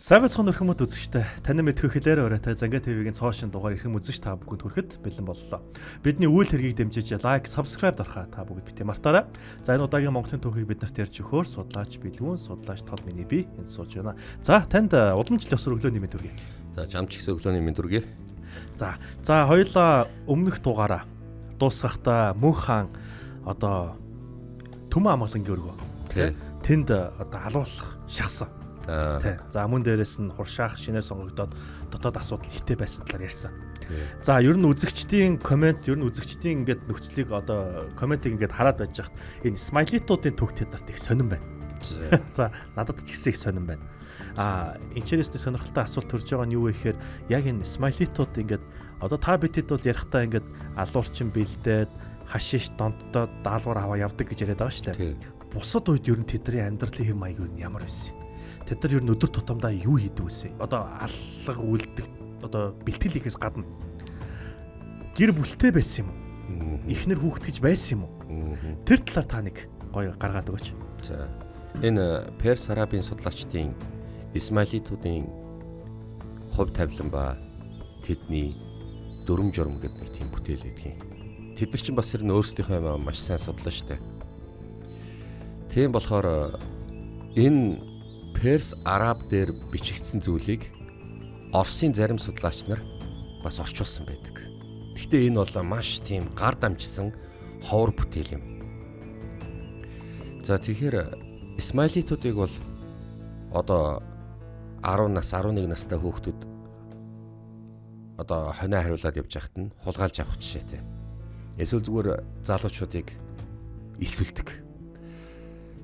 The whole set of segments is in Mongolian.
Сайн байцгаана өрхөмөд үзэгчтэй. Таны мэдхүй хэлээр оройтой Зангаа ТV-гийн цоо шин дугаар эрхэм үзэгч та бүхэнд хүрэхэд бэлэн боллоо. Бидний үйл хэргийг дэмжиж лайк, subscribe дарахаа та бүгд битгий мартаарай. За, энэ удаагийн Монголын түүхийг бид нарт ярьж өгөхөөр судлаач Билгүүн, судлаач Тод миний би энд сууж байна. За, танд уламжлал ёсоор өглөөний мэнд хүргэе. За, чамд ч гэсэн өглөөний мэнд хүргэе. За, хоёулаа өмнөх дугаараа дуусгахдаа Мөнх хаан одоо Түмэн амгалангийн өргөө. Тэнд одоо алуулах шахсан. Тий. За, мөн дээрээс нь хуршаах шинээр сонгогдоод дотоод асуудал ихтэй байсан талаар ярьсан. За, ер нь үзэгчдийн комент, ер нь үзэгчдийн ингээд нөхцөлийг, одоо комментиг ингээд хараад байж хат энэ смайлитуудын түүх тэд нарт их сонирн байна. За, надад ч гэсэн их сонирн байна. А энэ чирээс нэг сонирхолтой асуулт төрж байгаа нь юу вэ гэхээр яг энэ смайлитууд ингээд одоо та бидэд бол ярихдаа ингээд алуурчин бэлдээд, хашиш донтдоод даалгавар аваа явдаг гэж яриад байгаа шүү дээ. Бусад үед ер нь тэдний амьдралын хэв маяг ер нь ямар байсан юм? Тэд нар ер нь өдөр тутамдаа юу хийдэг вэ? Одоо аллага үлдэх, одоо бэлтгэл хийхээс гадна гэр бүлтэй байсан юм уу? Эхнэр хүүхэд гэж байсан юм уу? Тэр талаар та нэг гоё гаргаад өгөөч. За, энэ Перс Арабын судлаачдын Исмаилитуудын хувь тавилан ба тэдний дүрм журм гэдэг нэг тийм бүтээл байдаг юм. Тэд нар чинь бас ер нь өөрсдийнхөө юм маш сайн судлаа штэ. Тийм болохоор энэ Перс Араб дээр бичигдсэн зүйлийг Оросын зарим судлаач нар бас орчуулсан байдаг. Гэхдээ энэ бол маш тийм гар дамжсан ховор бүтээл юм. За, тэгэхээр Исмаилитуудыг бол одоо 10 нас, 11 настай хүүхдүүд одоо хонио хариулаад явж байхад нь хулгайлж авах жишээтэй. Эсвэл зүгээр залуучуудыг элсүүлдэг.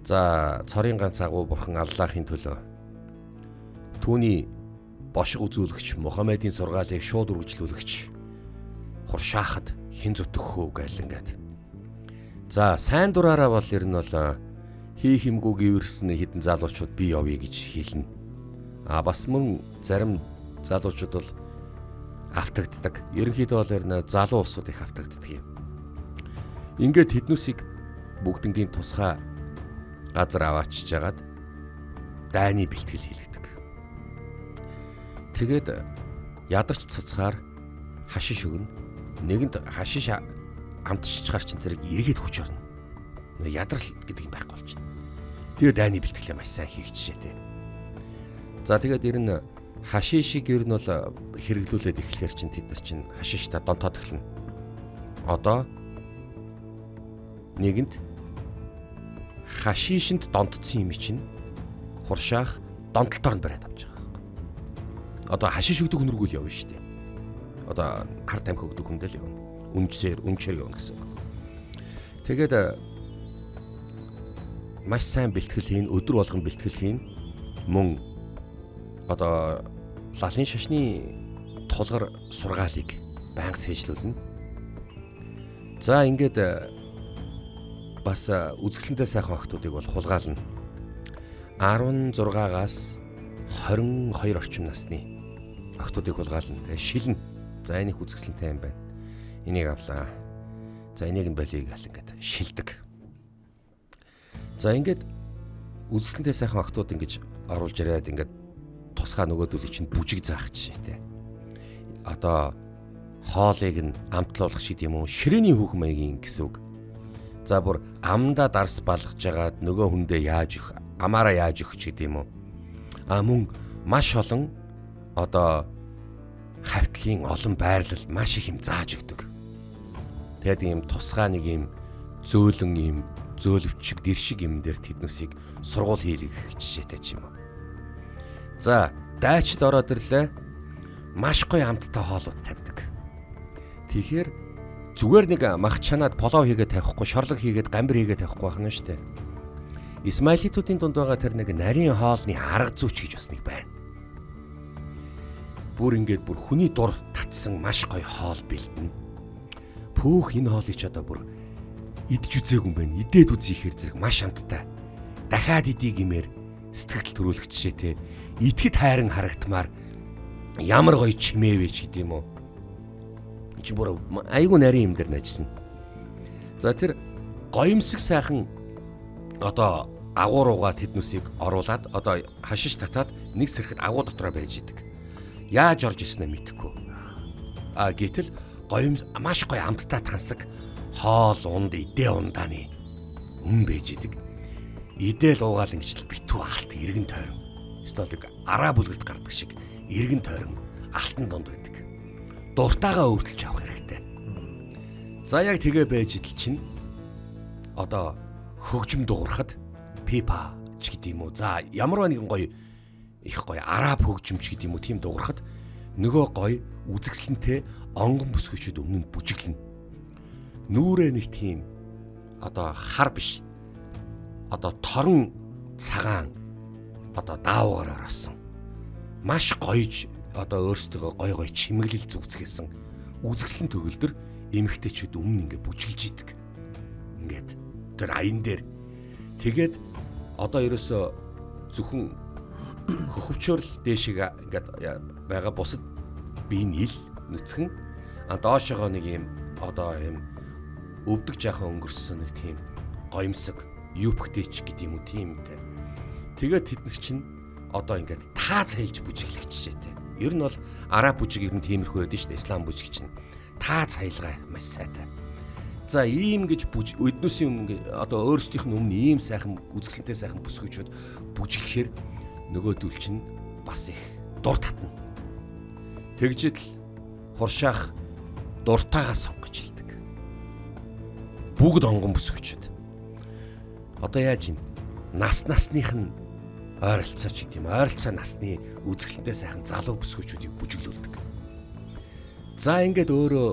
За, цорын ганц агуу бурхан Аллахын төлөө, түүний бошиг үзүүлэгч Мухаммедийн сургаалыг шууд үргэлжлүүлэгч хуршаахад хэн зүтгэх үү гээл ингээд. За, сайн дураараа бол ер нь бол хий химгүү гівэрсэн хэдэн залуучууд би явъя гэж хэлнэ. А бас мөн зарим залуучууд бол автагддаг. Ерөнхийдөө бол ер нь залуу улсууд их автагддаг юм. Ингээд тэднүүсийг бүгднгийн тусгай газар аваачиж жагаад дайны бэлтгэл хийлгэдэг. Тэгээд ядарч цуцгаар хашиш өгнө. Нэгэнд хашиш амтшчихаар чинь зэрэг эргээд хүч орно. Ядрал гэдэг юм байхгүй болж байна. Тэгээд дайны бэлтгэлээ маш сайн хийх жишээтэй. За, тэгээд ер нь хашишийг ер нь бол хэрэглүүлээд эхлэхээр чинь тэд нар чинь хашиштай донтоод эхэлнэ. Одоо нэгэнд хашишинд донтцсон юм чинь хуршаах донтолтоор нь бариад авч байгаа байхгүй. Одоо хашиш өгдөг хүн рүү л явна шүү дээ. Одоо хар тамхи өгдөг хүндээ л явна. Үнжсээр, үнчээр явна гэсэн үг. Тэгээд маш сайн бэлтгэл хийн, өдөр болгон бэлтгэл хийн. Мөн одоо лалын шашны тулгар сургаалыг байнга цээжлүүлнэ. За, ингээд бас үзэсгэлэнтэй сайхан охтуудыг бол хулгайлна. 16-аас 22 орчим насны охтуудыг хулгайлна. Тэгээ шилнэ. За, энэ их үзэсгэлэнтэй юм байна. Энийг авлаа. За, энийг нь болиё гэл ингээд шилдэг. За, ингээд үзэсгэлэнтэй сайхан охтууд ингэж оруулж ирээд ингээд тусгай нөгөөдөлийг чинь бүжиг заах жишээтэй. Одоо хоолыг нь амтлуулах шиг юм уу? Ширээний хүүхэн маягийн гэсэн үг. За, бүр амдаа дарс балгаж жагаад нөгөө хүндээ яаж өгөх, амаараа яаж өгөх ч гэдэг юм уу. А мөн маш олон одоо хавтлын олон байрлал маш их юм зааж өгдөг. Тэгээд ийм тусгай нэг ийм зөөлөн ийм зөөлөвчг дэр шиг юм дээр тэднүсийг сургууль хийлгэх жишээтэй ч юм уу. За, дайчд ороод ирлээ. Маш гоё амттай хоолууд тавьдаг. Тэгэхээр зүгээр нэг мах чанаад плов хийгээд тавихгүй, шорлог хийгээд, гамбир хийгээд тавихгүй байх нь шүү дээ. Исмаилитуудын дунд байгаа тэр нэг нарийн хоолны арга зүйч гэж бас нэг байна. Бүр ингээд бүр хүний дур татсан маш гоё хоол бэлдэнэ. Пүүх, энэ хоолыг ч одоо бүр идэж үзээгүй юм байна. Идээд үзье ихээр зэрэг маш амттай. Дахиад идий гэмээр сэтгэл төрүүлэх жишээтэй. Идэхэд хайран харагдмаар ямар гоё чимээ вэ ч гэдэм үү. Чи бүр айгүй нарийн юм дээр ажиллана. За, тэр гоёмсог сайхан одоо агуу руугаа тэднүсийг оруулаад одоо хашиж татаад Нэг сэрхэд агуу дотроо байж идэг. Яаж орж ирснээ мэдэхгүй. А гэтэл гоё маш гоё амттай тансаг хоол унд идэ ундааны өмнө байж идэг. Идээл уугаал ингэжл битүү алт эргэн тойрон. Столыг араа бүлгэрт гардаг шиг эргэн тойрон алтан дунд байдаг. Дуртайгаа өвдөлж авах хэрэгтэй. За яг тэгээ байж идэл чинь одоо хөгжим дуурахад пипа ч гэдэг юм уу. За ямар нэгэн гоё их гоё араб хөгжимч гэдэг юм уу тийм дуурахад нөгөө гоё үзэгсэлэнтэй онгон бүсгүйчүүд өмнө нь бүжиглэнэ. Нүрээ нэг тийм одоо хар биш. Одоо торон цагаан одоо даавуугаар орсон. Маш гоёж одоо өөрсдөө гой гой чимэглэл зүгцгээсэн үзэгслэн төгөлдөр эмэгтэйчүүд өмнө ингээ бүжиглж идэг. Ингээд тэр аян дээр тэгээд одоо ерөөсөө зөвхөн хөхөвчөр л дээшиг ингээд байгаа бусад бие нь ил нүцгэн а доошогоо нэг юм одоо юм өвдөг жаахан өнгөрсөн нэг тийм гоёмсог юпхтэй ч гэдэг юм уу тиймтэй. Тэгээд тэд нар чинь одоо ингээд тааз хайлж бүжиглэх жишээтэй. Ер нь бол араб бүжиг ер нь тиймэрхүү байдаг шүү дээ. Ислам бүжиг чинь тааз хаялгаа маш сайтай. За ийм гэж бүж өднөөсийн өмнө одоо өөрсдийнх нь өмнө ийм сайхан үзэсгэлэнтэй сайхан бүсгүйчүүд бүжиглэхээр нөгөөдөл чинь бас их дур татна. Тэгжид л хуршаах дуртайгаа сонгож илдэг. Бүгд онгон бүсгүйчүүд. Одоо яаж юм? Нас насных нь ойролцоо ч гэдэг юм. Ойролцоо насны үзэсгэлэнтэй сайхан залуу бүсгүйчүүдийг бүжиглүүлдэг. За ингээд өөрөө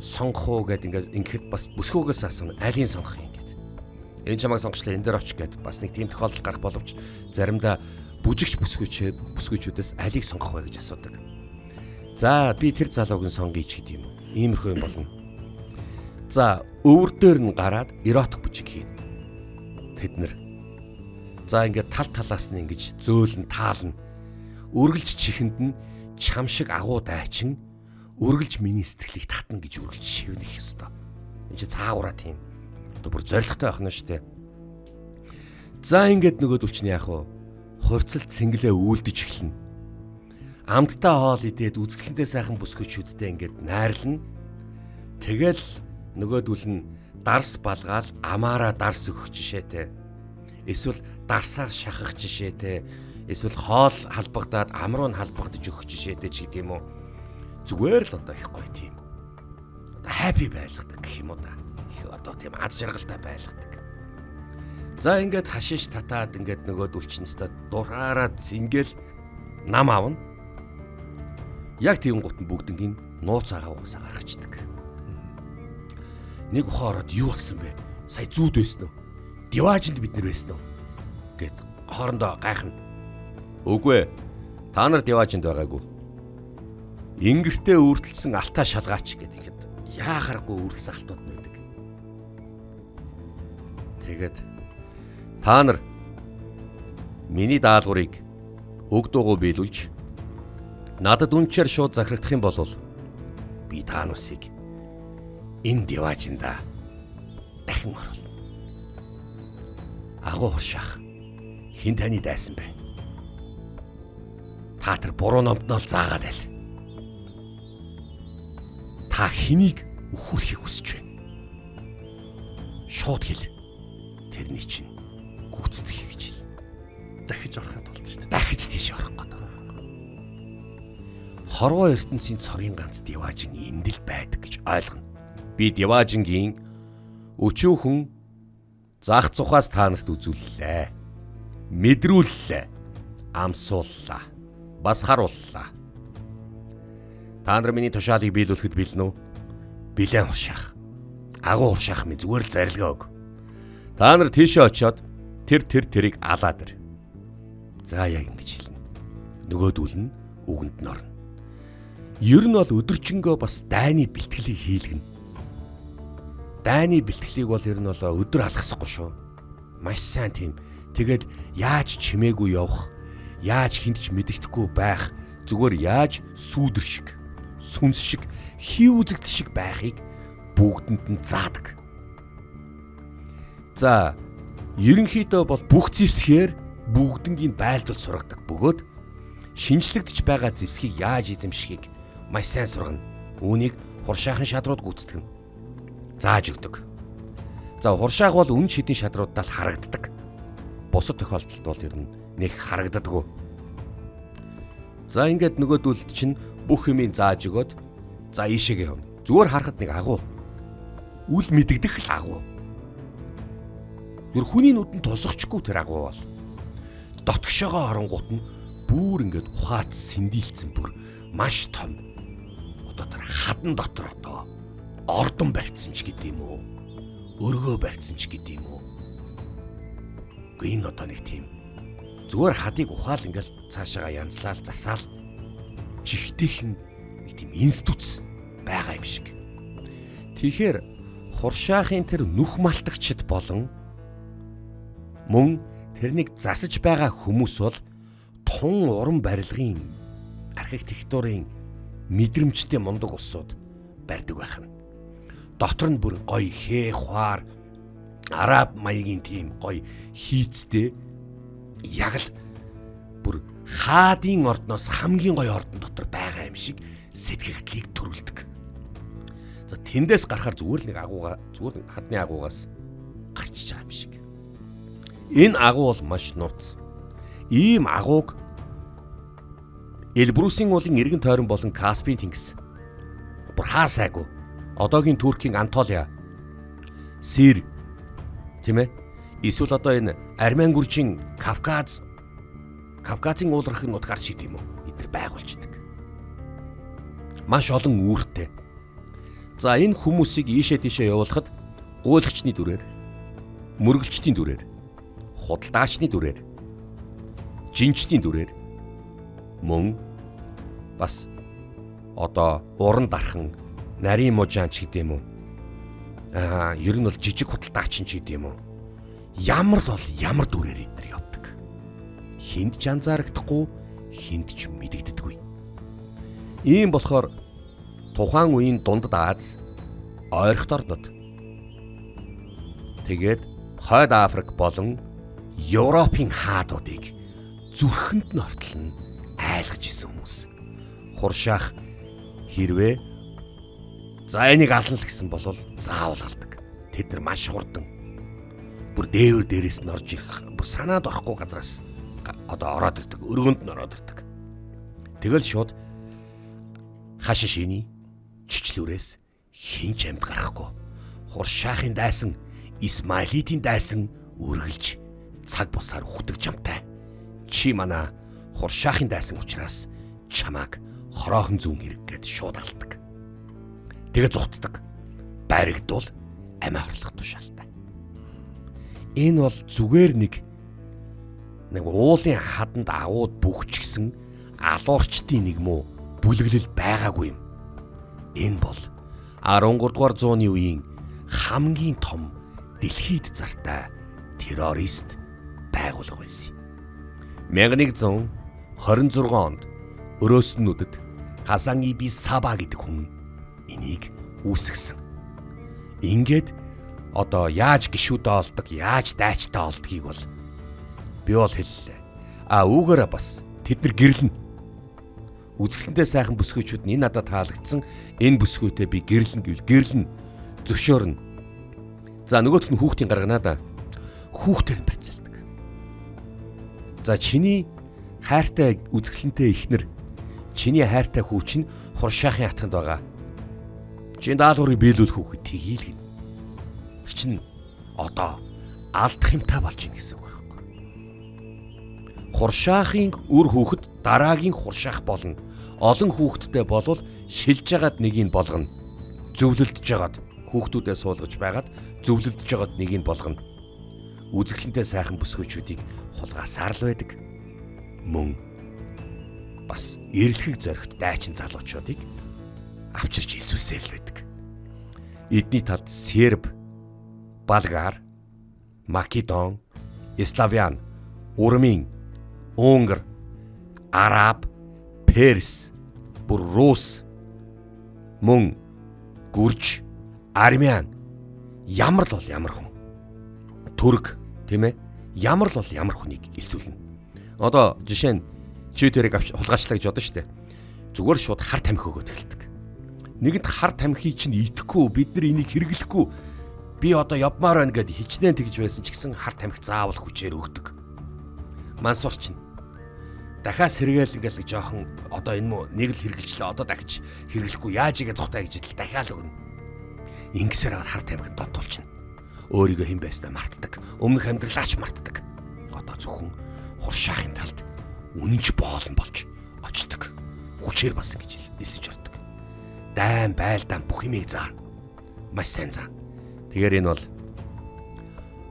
сонгох уу гэд ингээд ингэхэд бас бүсгүйгээс асууна. Алийг сонгох юм гэд. Энэ чамайг сонгочлаа энэ дээр очих гэд бас нэг тийм тохиолдол гарах боловч заримдаа бүжигч бүсгүйчүүдээс алийг сонгох вэ гэж асуудаг. За би тэр залууг нь сонгоё ч гэдэг юм. Иймэрхүү юм болно. За өвөр дээр нь гараад эротик бүжиг хийнэ. Тэд нэр. За ингээд тал талаас нь ингэж зөөлн таална. Үргэлж чихэнд нь чам шиг агуу дайчин үргэлж миний сэтгэлийг татна гэж үргэлж шивнэх ёстой. Энд чи цаагаараа тийм. Одоо бүр зоригтой байх нь шүү дээ. За ингээд нөгөөдөл чинь яах вэ? Хурцлт цэнгэлээ үйлдэж эхэлнэ. Амттай хоол идээд үзэсгэлэнтэй сайхан бүсгүйчүүдтэй ингээд найрлна. Тэгэл нөгөөдөл нь дарс балгаал амаараа дарс өгөх жишээтэй. Эсвэл дарсаар шахах жишээтэй. Эсвэл хоол халбагдаад ам руу нь халбагдаж өгөх жишээтэй ч гэдэг юм уу. Зүгээр л одоо их гоё тийм. Одоо happy байлгадаг гэх юм уу да. Их одоо тийм аз жаргалтай байлгадаг. За ингээд хашиш татаад ингээд нөгөөдөл чинь өстой дураараа зингээл нам авна. Яг тийм гут нь бүгднгийн нууц агаагаас гаргацдаг. Нэг ухаан ороод юу болсон бэ? Сая зүүд байсан уу? Диваажинд бид нар байсан уу? Гэт хоорондоо гайхна. Үгүй ээ. Та нар диваажинд байгаагүй. Ингэртээ үрдэлсэн алтаа шалгаач гэдэг ихэд яахааргүй үрдэлсэн алтууд нь байдаг. Тэгээд та нар миний даалгаврыг өг дуугүй биелүүлж надад үнчээр шууд захирагдах юм бол би та нарыг энэ диваажинда дахин оруулна. Агуу хуршаах хэн таны дайсан бэ? Та тэр буруу номтноо л заагаад айл. Та хэнийг өхүүлэхийг хүсэж байна? Шууд хэл. Тэрний чинь гүйцэтгэх гэж хэл. Дахиж ороход болд шүү дээ. Дахиж тийш орох гээд байгаа. Хорвоо ертөнцийн цорын ганц диваажин энд л байдаг гэж ойлгоно. Би диваажингийн өчүүхэн зах зухаас та нарт үзүүллээ. Мэдрүүллээ. Амсууллаа. Бас харууллаа. Та нар миний тушаалыг биелүүлэхэд бэлэн үү? Билэн хуршаах. Агуу хуршаах минь зүгээр л зарилгаа өг. Та нар тийшээ очиод тэр тэрийг алаад ир. За яг ингэж хэлнэ. Нөгөөдөл нь үгэнд нь орно. Ер нь бол өдөржингөө бас дайны бэлтгэлийг хийлгэнэ. Дайны бэлтгэлийг бол ер нь бол өдөр алгасахгүй шүү. Маш сайн тийм. Тэгээд яаж чимээгүй явах, яаж хүнд ч мэдэгдэхгүй байх, зүгээр яаж сүүдэр шиг, сүнс шиг, хий үзэгдэл шиг байхыг бүгдэнд нь заадаг. За, ерөнхийдөө бол бүх зэвсгээр Бүгднгийн байлдуул сургадаг бөгөөд шинжлэгдэж байгаа зэвсгийг яаж эзэмшихийг маш сайн сургана. Үүнийг хуршаахан шадрууд гүйцэтгэнэ. Зааж өгдөг. За хуршаах бол үн шидийн шадруудад л харагддаг. Бусад тохиолдолд бол ер нь нэг харагддаггүй. За ингээд нөгөөдөлд чинь бүх юмыг зааж өгөөд за ийшээгээ явна. Зүгээр харахад нэг агуу. Үл мэдэгдэх л агуу. Тэр хүний нүдэнд тусахчгүй тэр агуу бол. Дотгошоогоо оронгууд нь бүр ингээд ухаац сэндийлцэн бүр маш том. Одоо тэр хадан дотор одоо ордон барьцсан ч гэдэм үү. Өргөө барьцсан ч гэдэм үү. Үгүй энэ одоо нэг тийм зүгээр хадыг ухаал ингээл цаашаага янзлаал засаал жигтэйхэн нэг тийм институц байгаа юм шиг. Тэгэхээр хуршаахын тэр нүх малтагчд болон мөн тэрнийг засаж байгаа хүмүүс бол тун уран барилгын архитектурын мэдрэмжтэй мундаг улсууд барьдаг байх нь. Дотор нь бүр гоё хээ хуар араб маягийн тийм гоё хийцтэй яг л бүр хаадын ордноос хамгийн гоё ордон дотор байгаа юм шиг сэтгэгдлийг төрүүлдэг. За тэндээс гарахаар зүгээр л нэг агууга зүгээр нэг хадны агуугаас гарчиж байгаа юм шиг. Энэ агуу бол маш нууц. Ийм агууг Элбрусын уулын эргэн тойрон болон Каспийн тэнгис бүр хаасайгүй. Одоогийн Туркийн Антолиа, Сир тийм ээ. Эсвэл одоо энэ Армен гүржийн Кавказын уулархын нутгаар шиг тийм үү? Эдгээр байгуулж идэг. Маш олон үүртэй. За энэ хүмүүсийг ийшээ тийшээ явуулахад гуйлагчны дүрээр, мөргөлчдийн дүрээр, худалдаачны дүрээр, жинчдийн дүрээр мөн бас одоо уран дархан нарийн мужаан ч гэдэм үү. Аа, ер нь бол жижиг худалдаач ч гэдэм үү. Ямар л бол ямар дүрээр эдгээр явдаг. Хинд ч анзаарагдахгүй, хинд ч мэдэгддэггүй. Ийм болохоор тухайн үеийн дундад Аз, ойрхот орнод, тэгээд Хойд Африк болон Европын хаадуудыг зүрхэнд нь ортол нь айлгаж исэн хүмүүс. Хуршаах хэрвээ за энийг ална л гэсэн бол заавал алдаг. Тэд нар маш хурдан. Бүр дээвэр дээрээс нь орж ирэх, бүр санаад орохгүй газраас одоо ороод ирдэг, өргөнд нь ороод ирдэг. Тэгэл шууд хашаа шиний чичлүүрээс хин ч амьд гарахгүй. Хуршаахын дайсан, Исмаилитийн дайсан үргэлж цаг бусаар үхдэг жамтай. Чи манай хуршаахын дайсан учраас чамааг хороохон зүүн хэрэг гэд шууд алдаг. Тэгээ зугтдаг. Баригдвал амиа хорлох тушаалтай. Энэ бол зүгээр нэг уулын хаданд агууд бөхчгсөн алуурчдын нэг муу бүлэглэл байгаагүй юм. Энэ бол 13 дугаар зууны үеийн хамгийн том дэлхийд зартай террорист байгууллага байсан. 1126 онд өрөөснүүдэд Хасан Иби Саба гэдэг хүн энийг үүсгэсэн. Ингээд одоо яаж гişүүдээ олдог, яаж дайчтай олдгийг бол би бол хэллээ. А үүгээрээ бас тэд нар гэрлэнэ. Үзэсгэлэнтэй сайхан бүсгүйчүүд нь энэ надад таалагдсан, энэ бүсгүйтэй би гэрлэн гэвэл гэрлэн, зөвшөөрнө. За нөгөөх нь хүүхдийн гаргана да. Хүүхдээр нь барьцаалдаг. За чиний хайртай үзэсгэлэнтэй ихнэр, чиний хайртай хүү чинь хуршаахын атганд байгаа. Чи даалгаврыг биелүүлэх хүүхэд тгийл гин. Тэр чинь одоо алдах юмтай болж ийн гэсэн үг байхгүй. Хуршаахын үр хүүхэд дараагийн хуршаах болно. Олон хүүхэдтэй болвол шилж жагаад нэгийг болгоно. Зөвлөлдөж жагаад хүүхдүүдээ суулгаж байгаад зөвлөлдөж жагаад нэгийг болгоно. Үзэсгэлэнтэй сайхан бүсгүйчүүдийг хулгаасаар л байдаг. Мөн бас эрэлхэг зоригт дайчин залуучуудыг авчирч исвсээр л байдаг. Эдний талд Серб, Болгар, Македон, Славян, Урмын, Унгар, Араб, Перс, бүр Рус, мөн Гүрж, Армян ямар л бол ямар хүн. Түрк, тийм ээ? Ямар л бол ямар хүнийг элсүүлнэ. Одоо жишээ нь чи тэрийг авч хулгайчлаа гэж бодно шүү дээ. Зүгээр шууд хар тамхи өгөөд эхэлдэг. Нэгэнт хар тамхи чинь идэхгүй, бид нар энийг хэрэглэхгүй, би одоо явмаар байна гэд хичнээн тэгж байсан ч гэсэн хар тамхи заавал хүчээр өгдөг. Мансуур чинь дахиад сэргээл ингээл нэг жоохон одоо энэ мө нэг л хэрэглэчлээ, одоо дахиж хэрэглэхгүй яаж игээ зогтой гэж идэл дахиад л өгнө. Ингэсээр хар тамхинд донтуулчихна. Өөрийгөө хэн байснаа мартдаг. Өмнөх амьдралаач мартдаг. Одоо зөвхөн хуршаахын талд үнэнч боолн болж очдог. Хүчээр бас ингэж элсэж ордог. Дайн байлдаан бүх юмыг заана. Маш сайн заана. Тэгэхээр энэ бол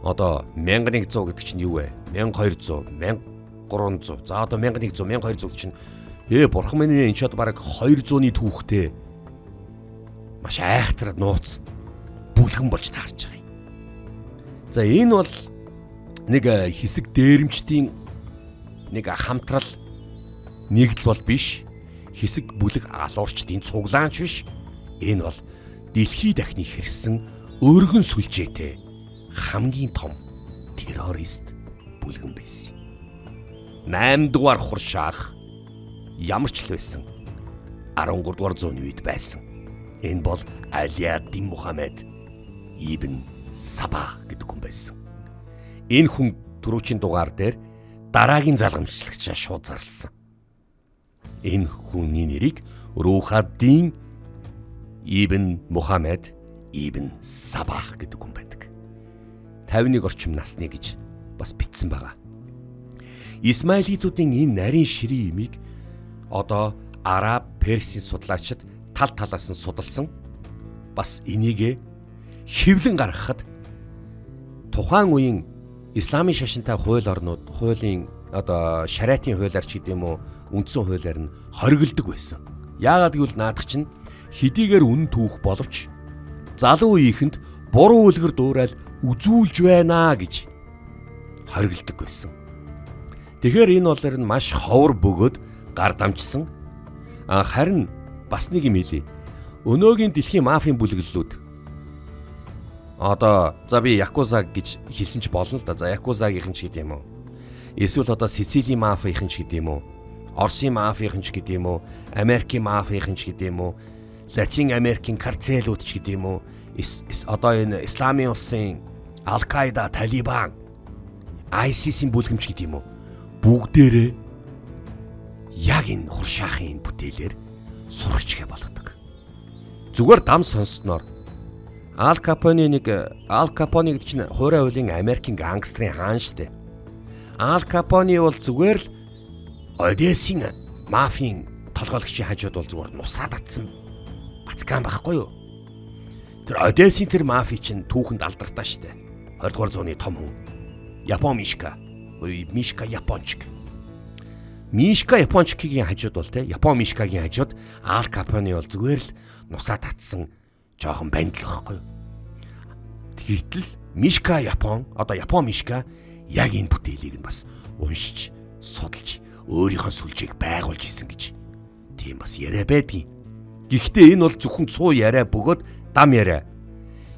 одоо 1100 гэдэг чинь юу вэ? 1200, 1300. За одоо 1100, 1200 гэдэг чинь бурхан минь энэ ч одоо бараг 200-ны түүхтэй маш айхтар нууц бүлгэн болж таарч байгаа юм. За энэ бол нэг хэсэг дээрэмчдийн нэг хамтрал нэгдэл бол биш. Хэсэг бүлэг алуурчдын цуглаанч биш. Энэ бол дэлхий дахны хэрсэн өргөн сүлжээтэй хамгийн том террорист бүлгэн байсан. 8 дугаар хуршаах ямар ч л байсан 13 дугаар зууны үед байсан. Энэ бол Алиаддин Мухаммед Ибн Саба гэдэг хүн байсан. Энэ хүн түрүүчийн дугаар дээр дараагийн залгамжлагчаа шууд зарласан. Энэ хүний нэрийг Рухаддин Ибн Мухаммед Ибн Сабах гэдэг хүн байдаг. 51 орчим насны гэж бас бичсэн байгаа. Исмаилитуудын энэ нарийн ширийн имийг одоо Араб, Персийн судлаачид тал талаас нь судалсан. Бас энийг хэвлэн гаргахад тухайн үеийн исламын шашинтай хууль орнууд, хуулийн одоо шариатын хуулиар ч гэдэм үү, үндсэн хуулиар нь хоригддаг байсан. Яагаад гэвэл наадах чинь хэдийгээр үнэн түүх боловч залуу үеийнхэнд буруу үлгэр дуурайл үзүүлж байна гэж хоригддаг байсан. Тэгэхээр энэ бол нь маш ховор бөгөөд гар дамжсан. Харин бас нэг юм хэлье. Өнөөгийн дэлхийн мафийн бүлэглэлүүд одоо за би якуза гэж хэлсэн ч болно л да. За якузагийнхан ч гэдэг юм уу. Эсвэл одоо Сицилийн мафийнхан ч гэдэг юм уу. Оросын мафийнхан ч гэдэг юм уу. Америкийн мафийнхан ч гэдэг юм уу. Латин Америкийн картелүүд ч гэдэг юм уу. Одоо энэ Исламын улсын Аль-Каида, Талибан, ISIS-ийн бүлгэмч гэдэг юм уу. Бүгдээрээ яг энэ хуршаахын энэ бүтээлээр сурагчгээ болгодог. Зүгээр дам сонссноор Ал Капоне нэг Ал Капоне гэдэг чинь хуурай хуулийн Америкийн гангстерын хаан штэ. Ал Капоне бол зүгээр л Одессын мафийн толгойлогчийн хажууд бол зүгээр нусаад татсан бацкан байхгүй юу? Тэр Одессын тэр мафи чинь түүхэнд алдартай штэ. 20 дугаар зууны том хүн. Япон Мишка. Мишка Япончик. Мишка Япончикийн хажууд бол те Япон Мишкагийн хажууд Ал Капоне бол зүгээр л нусаа татсан жоохон бандл байхгүй юу? Тэгтэл Мишка Япон, одоо Япон Мишка яг энэ бүтээлийг нь бас уншиж, судалж, өөрийнхөө сүлжээг байгуулж исэн гэж тийм бас яриа байдгийн. Гэхдээ энэ бол зөвхөн цуу яриа бөгөөд дам яриа.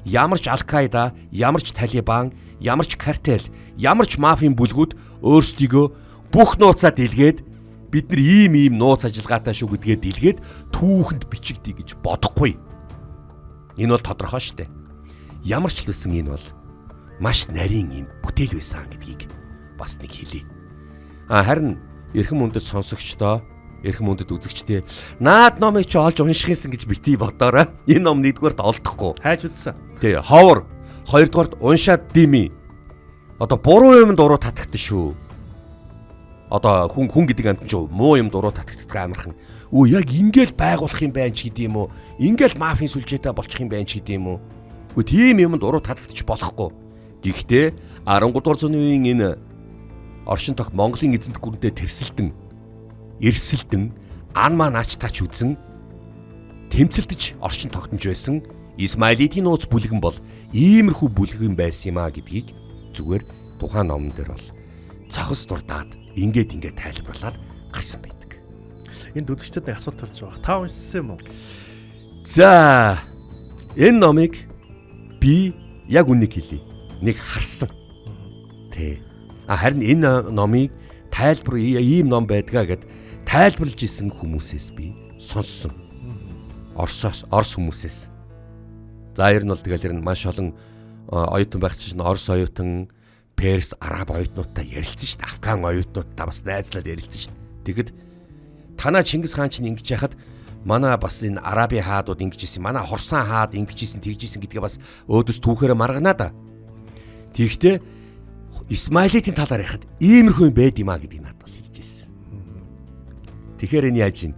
Ямар ч Аль-Каида, ямар ч Талибан, ямар ч картел, ямар ч мафийн бүлгүүд өөрсдийгөө бүх нууцаа дэлгээд бид нар ийм нууц ажиллагаатай шүү гэдгээ дэлгээд түүхэнд бичигдъя гэж бодохгүй. Энэ бол тодорхой шүү дээ. Ямар ч л байсан энэ бол маш нарийн юм бүтээл байсан гэдгийг бас нэг хэлье. Харин эрхэм хүндэт сонсогчдоо, эрхэм хүндэт үзэгчдээ наад номыг чи олж унших юмсан гэж бити бодоорой. Энэ ном нэгдүгээрт олдохгүй. Хайж үзсэн. Тий, ховор. Хоёрдугаарт уншаад дими. Одоо буруу юмд уруу татагтсан шүү. Одоо хүн гэдэг амьтан ч муу юмд уруу татагддаг амархан. Өө яг ингээл байгуулах юм байна ч гэдэм үү? Ингээл мафийн сүлжээтэй болчих юм байна ч гэдэм үү? Үгүй тийм юмд уруу татагдчих болохгүй. Гэхдээ 13 дугаар зууны үеийн энэ оршин тох Монголын эзэнт гүрэнтэй тэрсэлдэн, эрсэлдэн, ан маань ач тач үзэн тэмцэлдэж оршин тогтнож байсан Исмаилитийн нууц бүлгэн бол иймэрхүү бүлгэн байсан юм а гэдгийг зүгээр тухайн номон дээр бол цохос дурдаад ингээд тайлбарлаад гарсан байдаг. Энд үзэгчдэд нэг асуулт төрж байгаа. Та уншсан юм уу? За энэ номыг би яг үнийг хэлье. Нэг харсан. Тэ. Харин энэ номыг тайлбар ийм ном байдгаа гэд тайлбарлаж исэн хүмүүсээс би сонссон. Оросоос, Орос хүмүүсээс. За ер нь бол тэгэл ер нь маш олон оюутан байх чинь Орос оюутан, Перс, Араб оюутнуудтай ярилцсан шүү дээ. Афган оюутнуудтай бас найзлаад ярилцсан шүү дээ. Тэгэхэд танаа Чингис хаан чинь ингэж яхад манай бас энэ Арабын хаадууд ингэж исэн, манай Хорсан хаад ингэж исэн, тэгж исэн гэдгээ бас өөдөөс түүхээр маргана да. Тэгэхдээ Исмаилитийн талаар ярихад иймэрхүү юм байд юм а гэдгийг надад бол хэлж ирсэн. Тэгэхээр энэ яаж юм?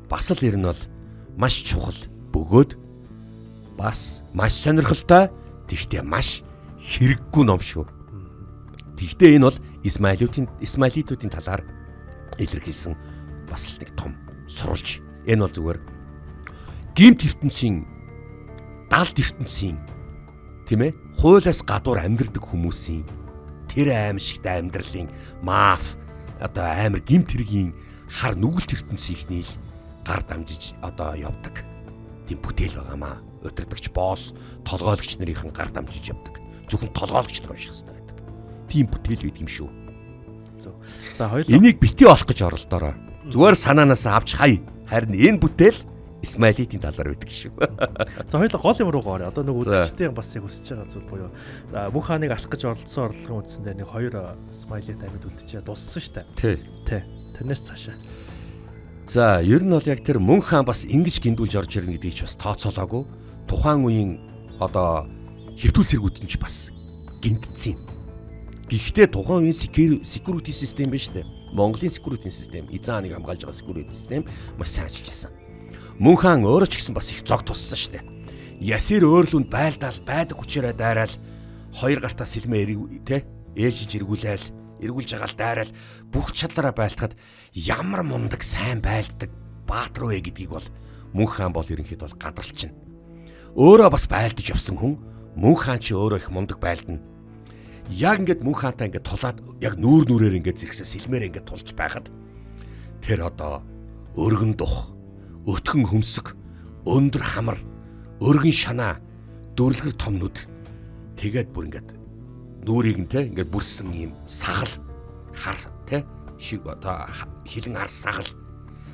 Бас л ер нь бол маш чухал бөгөөд бас маш сонирхолтой, тэгтээ маш хэрэггүй ном шүү. Тэгтээ энэ бол Исмаилитуудын талаар илэрхийлсэн бас л нэг том сурвалж. Энэ бол зүгээр гимт ертөнцийн, далд ертөнцийн, тийм ээ, хуулиас гадуур амьдрдаг хүмүүсийн тэр аимшигтай амьдралын маф одоо амар гимт хэргийн хар нүгэлт ертөнцийнхний л гар дамжиж одоо явдаг тийм бүтээл байгаамаа. Удирдагч босс, толгойлогч нарийнхан гар дамжиж явдаг. Зөвхөн толгойлогч нар унших хэрэгтэй байдаг. Тийм бүтээл байдаг юм шүү. За хоёулаа энийг бити олох гэж оролдоорой. Зүгээр санаанаас авч хай. Харин энэ бүтээл Исмаилитийн талаар байдаг шүү. За хоёулаа гол юм руугаа орё. Одоо нэг үзэгчдийн бас яг өсөж байгаа зүйл буюу мөнх хааныг алах гэж оролдсон орлогын үндсэн дээр нэг хоёр Исмаилит амьд үлдчихээ дууссан шүү дээ. Тий. Тий. Тэрнээс цаашаа. За ер нь бол яг тэр мөнх хаан бас ингэж гиндүүлж орж ирнэ гэдгийг ч бас тооцоолоогүй. Тухайн үеийн одоо хэвтүүл цэргүүд нь ч бас гинтцсэн юм. Гэхдээ тухайн үеийн security system биш үү? Монголын security system, эзэн хааныг хамгаалж байгаа security system маш сайн ажиллаж байсан. Мөнх хаан өөрөө ч гэсэн бас их зог туссан шүү дээ. Ясир өөрлөнд байлдаал байдаг хүчээрээ дайраал хоёр гартаа сэлмээ тэ ээлжиж эргүүлээл эргүүлж байгаа л дайраал бүх чадлаараа байлтахад ямар мундаг сайн байлддаг баатар вэ гэдгийг бол Мөнх хаан бол ерөнхийдөө бол гадарчна. Өөрөө бас байлдаж явсан хүн Мөнх хаан чи өөрөө их мундаг байлдана. Яг ингээд Мөнх хаантай ингээд тулаад яг нүүр нүрээр ингээд зэрэгсээ сэлмээр ингээд тулж байхад тэр одоо өргөн дух, өтгөн хөмсөг, өндөр хамар, өргөн шанаа, дүрлгэр том нүд тэгээд бүр ингээд нүрийг нь те ингээд бүрсэн ийм сагал хар те шиг одоо хилэн хар сагал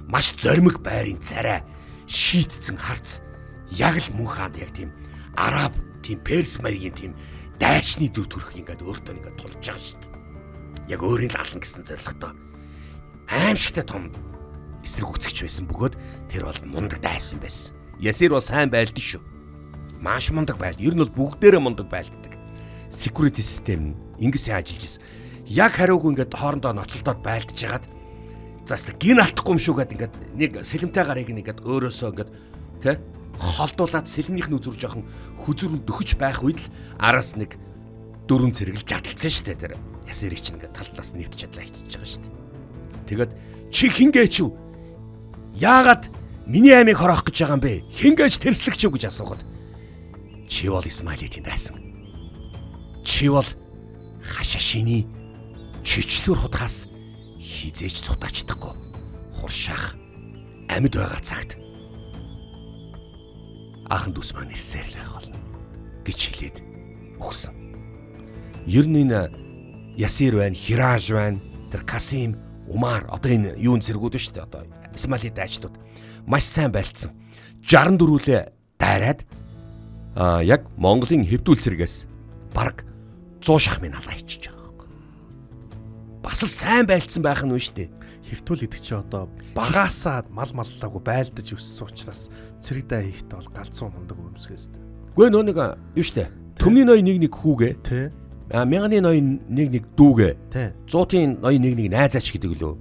маш зоримог байрын царай шийтцэн харц яг л Мөнх хаанд яг тийм араб тийм перс маягийн тийм дайчны дүр төрх ингээд өөртөө ингээд тулж байгаа шүү дээ. Яг өөрийн л ална гэсэн зорилготой аимшигтай том эсрэг үцгч байсан бөгөөд тэр бол мундаг дайсан байсан. Ясир бол сайн байлдсан шүү. Маш мундаг байл. Ер нь бол бүгдээрээ мундаг байлддаг. Security system ингэ сайн ажиллаж байсан. Яг хариугүй ингээд хоорондоо ноцолдоод байлдаж хагаад заста гин алдахгүй юм шүү гэд ингээд нэг сэлэмтэй гарыг ингээд өөрөөсөө ингээд тэ холдуулаад сэлмийнх нь үзүр жоохон хүзүрэн дөхөж байх үед л араас нэг дөрвөн цэрэгэл жадалцсан шүү дээ. Тэр Ясирыг чинь ингээд тал талаас нэвтэж чадлаа хийчихэж байгаа шүү дээ. Тэгээд чи хингээч юу? Яагаад миний аймыг хороох гэж байгаа юм бэ? Хингээч тэрслэгч юу гэж асуухад чи бол Исмаилитийн дайсан. Чи бол хашаашины чичлүүр хутгаас хизээч цутаач чадахгүй хуршаах амьд байгаа цагт аахан дүүс маань ирсээр л байх болно гэж хэлээд өгсөн. Ер нь энэ Ясир байна, Хираж байна, тэр Касим, Умар одоо энэ юун зэргүүд шүү дээ. Одоо Исмаили дайчдууд маш сайн байлцсан. 64-лээ дайраад яг Монголын хэвдүүл цэргээс бараг 100 шахмын алаа хийчихэж байгаа байхгүй. Бас л сайн байлцсан байх нь үү шүү дээ. Хэвтүүл гэдэг чи одоо багаасаа мал маллаагүй байлдаж өссөн учраас цэрэг дай хийхдээ бол галзуу мундаг өмсгөөс дээ. Гүй нөө нэг юу шүү дээ. Төмний ноён нэг нэг хүүгээ. Тэ. Мянганы ноён нэг нэг дүүгээ. Тэ. Зуутын ноён нэг нэг найзаач гэдэг лөө.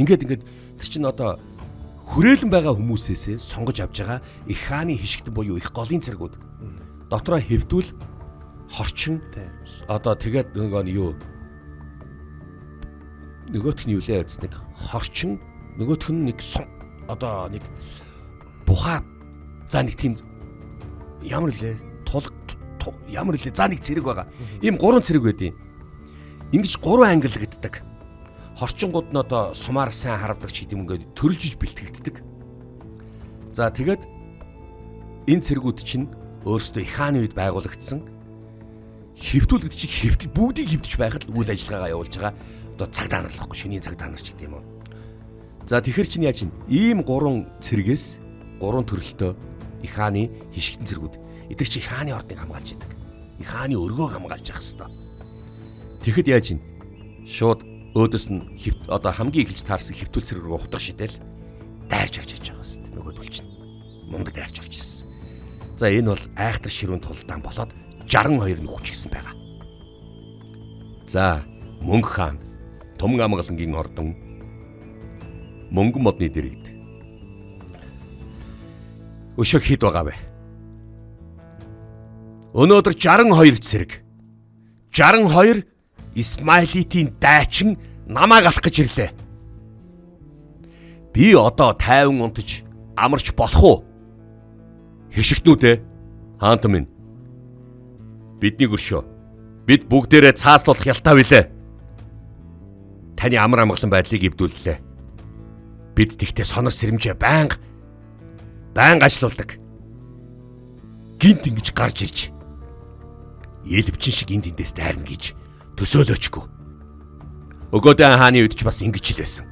Ингээд ингээд тэр чинь одоо хүрээлэн байгаа хүмүүсээсээ сонгож авч байгаа их хааны хишгтэн буюу их голын цэргүүд. Дотроо хэвтүүл хорчин одоо тэгээд нөгөө юу нөгөөх нь юу лээ нэг хорчин нөгөөх нь нэг одоо нэг бухаа за нэг тийм ямар лээ тул ямар лээ за нэг цэрэг байгаа. Ийм гурван цэрэг байдیں۔ Ингэж гурван ангиллагддаг. Хорчингууд нь одоо сумаар сайн харавдаг ч гэдэм ингээд төрөлжиж бэлтгэгддэг. За тэгээд энэ цэргүүд чинь өөрсдөө их хааны үед байгуулагдсан. Хэвтүүл гэдэг чинь хэвт бүгдийг хэвтэж байхад л үйл ажиллагаагаа явуулж байгаа одоо цагдаа нар л байхгүй шөнийн цагдаа нар ч гэдэг юм уу. За тэгэхэр чинь яаж юм? Ийм гурван цэргээс гурван төрөлтөө их хааны хишгтэн цэргүүд эдгээр чи их хааны ордыг хамгаалж идэг. Их хааны өргөөг хамгаалж явах хэвээр. Тэгэхэд яаж юм? Шууд өөдөөс нь одоо хамгийн эхэлж таарсан хэвтүүл цэрэг рүү хутга шидэл дайрч орж иж байгаа хэвээр. Нөгөөдөл чинь мундаг дайрч орж ирсэн. За энэ бол айхтар ширүүн тулдаан болоод 62 нь хүчгсэн байгаа. За Мөнх хаан Туман амгалангийн ордон мөнгөн модны дэрэгд өшөө хэд байгаа вэ? Өнөөдөр 62 цэрэг 62 Исмаилитийн дайчин намайг алах гэж ирлээ. Би одоо тайван унтаж амарч болох уу? Хишигтнүүдээ хаант минь бидний өршөө. Бид бүгдээрээ цааслуулах ялтаа билээ. Таны амар амгалан байдлыг эвдүүллээ. Бид тэгтээ сонор сэрэмжээ байнга ажилуулдаг. Гинт ингэж гарч ирж элвчин шиг энд тэндээс дайрна гэж төсөөлөөчгүй. Өгөөдөн хааны үед ч бас ингэж л байсан.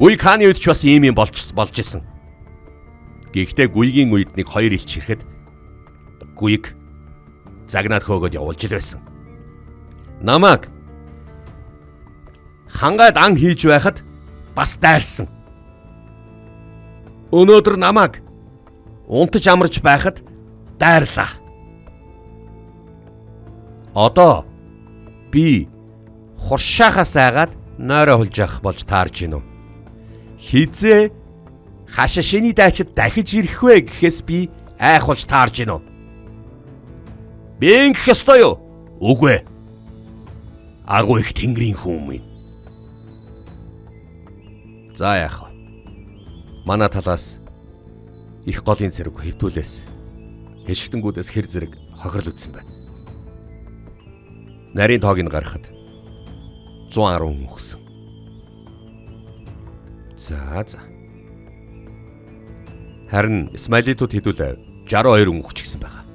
Гуйг хааны үед ч бас ийм юм болж исэн. Гэхдээ гуйгийн үед нэг хоёр элч ирэхэд гуйг загнаад хөөгөөд явуулж л байсан. Намайг хангайд ан хийж байхад бас дайрсан. Өнөөдөр намайг унтаж амарч байхад дайрлаа. Одоо би хуршаахаас айгаад нойроо хулж явах болж таарж гинөө. Хизээ хашаа шиний дайчид дахиж ирэх вэ гэхээс би айх болж таарж гинөө. Би ингэх ёстой юу? Үгүй ээ. Агуу их тэнгэрийн хүн минь. За яах вэ? Манай талаас их голын зэрэг хэвтүүлээс хишгтэнгүүдээс хэр зэрэг хохирол үтсэн байна. Нарийн тоог нь гаргахад 110 хүн өгсөн. За за. Харин Исмаилитууд хэдүүлээ 62 хүн өгчихсэн байгаа.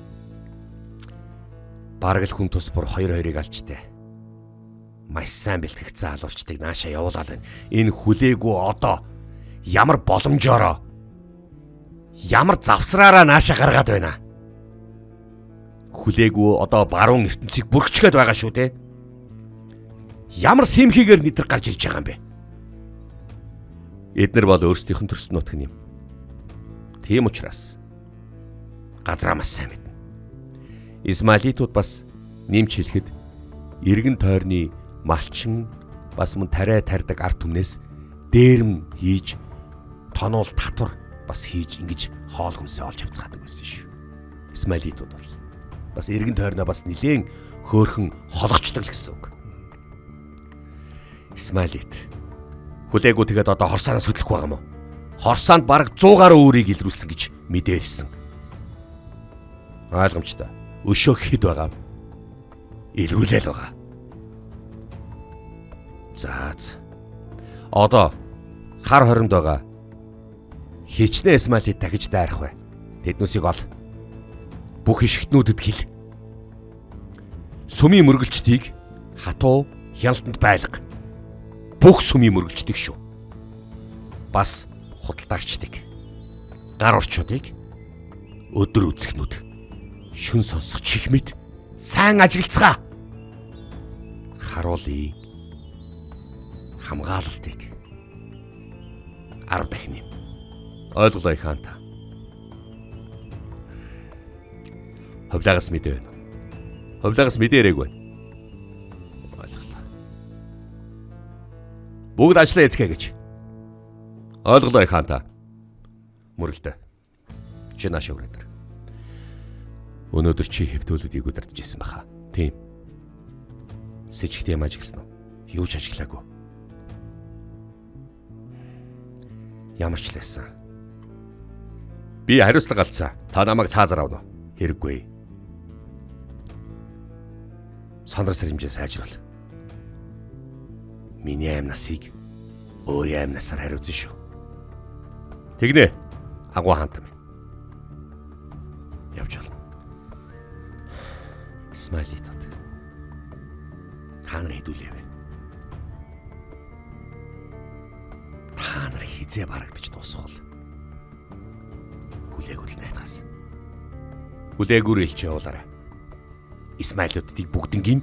Бараг л хүн тус бүр 2-2-ыг алчтай. Маш сайн бэлтгэгдсэн алуурчдыг наашаа явуулаад байна. Энэ хүлээгүй одоо ямар боломжоороо ямар завсраараа наашаа гаргаад байна. Хүлээгүй одоо баруун ертөнцийг бүрхчгээд байгаа шүү дээ. Ямар сэмхийгээр нэтэр гарч ирж байгаа юм бэ? Эднэр бол өөрсдийнх нь төрсөн нутг юм. Тийм учраас газраа маш сайн мэднэ. Исмаилитууд бас нэмж хэлэхэд эргэн тойрны малчин бас мөн тариа тарьдаг ард түмнээс дээрэм хийж тонуул татвар бас хийж ингэж хоол хүнсээ олж авцгаадаг байсан шүү. Исмаилитууд бол бас эргэн тойрноо бас нилээн хөөхөн хологчдог л гэсэн үг. Исмаилит хүлээгүй тэгээд одоо хорсоноос хөдлөхгүй байгаа юм уу? Хорсоонд бараг 100 гаруй өөрийг илрүүлсэн гэж мэдээлсэн. Ойлгомжтой. Өшөө хэд байгаа? Илрүүлээл байгаа. За. Одоо хар хоримд байгаа хичнээн Исмаилит дахиж дайрах вэ? Тэднүүсийг ол. Бүх хишгтнүүдэд хэл. Сүмийн мөргөлчдийг хатуу хяналтанд байлга. Бүх сүмийн мөргөлчдийг шүү. Бас худалдаагчдыг, гар орчуудыг, өдөр үзэхнүүд, шүн сонсох чихмэд сайн ажиглацгаа. Харуулъя. Хамгаалалтыг 10 дахин нэм. Ойлголоо их хаанта. Хувлагаас мэдээ байна. Хувлагаас мэдээ ирээгүй. Ойлголоо. Бүгд ажлаа эцгээ гэж. Ойлголоо их хаанта. Мөрөлдөө. Чи наашаа үрээд. Өнөөдөр чи хэвтүүлүүдийг удирдах ирсэн баха. Тийм. Сэжигт юм ажигласан уу? Юу ч ажиглаагүй. Ямар ч л байсан. Би хариуцлага алдсан. Та намайг цаазар авна уу? Хэрэггүй. Сонор сэрэмжээ сайжруул. Миний аим насыг өөрийн аим насаар хариуцсан шүү. Тэгнэ. Агуу хаанта минь. Явж болно. Исмаилитууд. Та нар хэдүүлээ вэ? Та нар хизээ барагдаж дуусах бол? Хүлээгүүл найтгаас. Хүлээгүүр элч явуулаарай. Исмаилуудыг бүгднгийн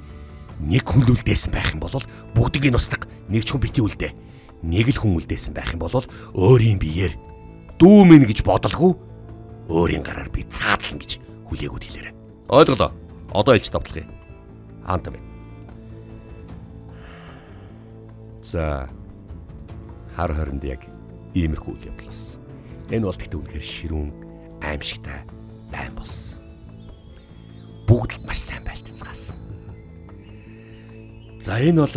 нэг хүн л үлдээсэн байх юм бол бүгднийг устгах, нэг ч хүн бити үлдээ. Нэг л хүн үлдээсэн байх юм бол өөрийн биеэр дүү минь гэж бодолгүй өөрийн гараар би цаазлна гэж хүлээгүүд хэлээрэй. Ойлголоо. Одоо элч давтлах юм. Хаант минь. За хар хоринд яг иймэрхүү үйл явдал болсон. Энэ бол тэгтээ үнэхээр ширүүн аимшигтай дайн болсон. Бүгд л маш сайн байлтцгаасан. За энэ бол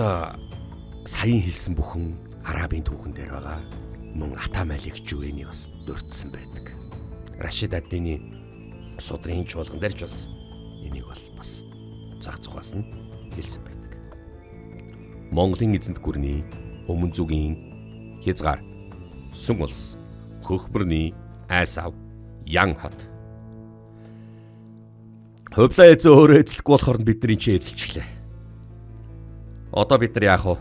саяын хэлсэн бүхэн Арабын түүхэн дээр байгаа мөн Ата Малик Жуэний бас дурдсан байдаг. Рашид ад-дины судрын чуулган дээр ч бас энийг бол бас зах зугаас нь хэлсэн байдаг. Монголын эзэнт гүрний өмнө зүгийн хязгаар Сүн улс Хөхмөрний Айсав Ян хот. Хувлаа эзэн өөрөө эзлэхгүй болохоор бидний чи эзэлчихлээ. Одоо бид нар яах вэ?